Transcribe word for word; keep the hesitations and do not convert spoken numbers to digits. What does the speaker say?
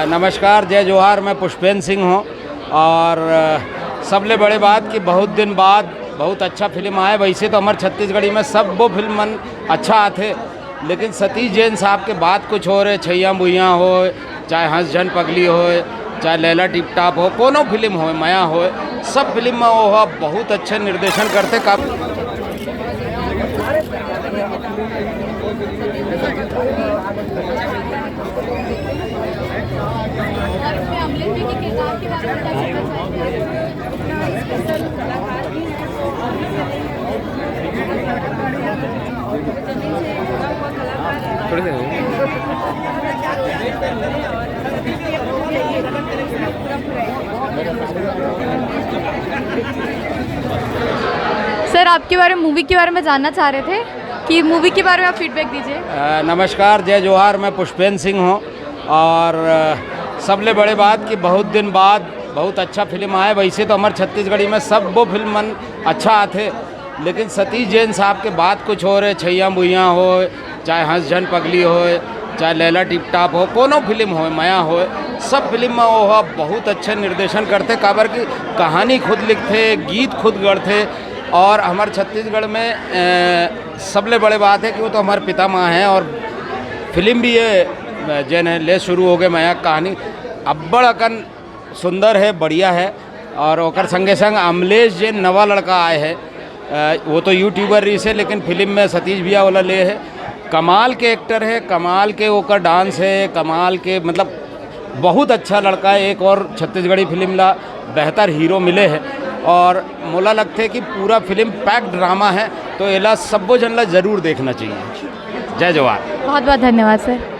नमस्कार, जय जोहार, मैं पुष्पेंद्र सिंह हूँ। और अ, सबले बड़े बात कि बहुत दिन बाद बहुत अच्छा फिल्म आए। वैसे तो हमर छत्तीसगढ़ी में सब वो फिल्म मन अच्छा आथे, लेकिन सतीश जैन साहब के बात कुछ और है। छैया मुइया हो, चाहे हंस झन पगली हो, चाहे लैला टिप टाप हो, कोनो फिल्म हो, मया हो, सब फिल्म में वो ह बहुत अच्छा निर्देशन करथे। का सर, आपके बारे में, मूवी के बारे में जानना चाह रहे थे कि मूवी के बारे में आप फीडबैक दीजिए। अ, नमस्कार, जय जोहार, मैं पुष्पेंद्र सिंह हूँ। और अ, सबले बड़े बात कि बहुत दिन बाद बहुत अच्छा फिल्म आए। वैसे तो हमर छत्तीसगढ़ी में सब वो फिल्म मन अच्छा आथे, लेकिन सतीश जैन साहब के बात कुछ और है। छैया मुइया हो, चाहे हंस झन पगली हो, चाहे लैला टिप टाप हो, कोनो फिल्म हो, मया हो, सब फिल्म में वो ह बहुत अच्छा निर्देशन करथे, काबर कि कहानी खुद लिखथे, गीत खुद गढ़थे। और हमर छत्तीसगढ़ में अ, सबले बड़े बात है कि वो तो हमर पितामह हैं और फिल्म भी ये अ, जैन है, ले शुरू हो गए मया कहानी, अब्बड़ अकन सुंदर है, बढ़िया है। और ओकर संगे संग अमलेश जैन नवा लड़का आए है, अ, वो तो यूट्यूबर रहिस हे, लेकिन फिल्म में सतीश भैया वाला ले है। कमाल के एक्टर है, कमाल के ओकर डांस है, कमाल के, मतलब, बहुत अच्छा लड़का है। एक और छत्तीसगढ़ी फिल्म ला बेहतर हीरो मिले है और मोला लगथे कि पूरा फिल्म पैक ड्रामा है, तो एला सब्बो झन ला जरूर देखना चाहिए। जय जवान। बहुत बहुत धन्यवाद सर।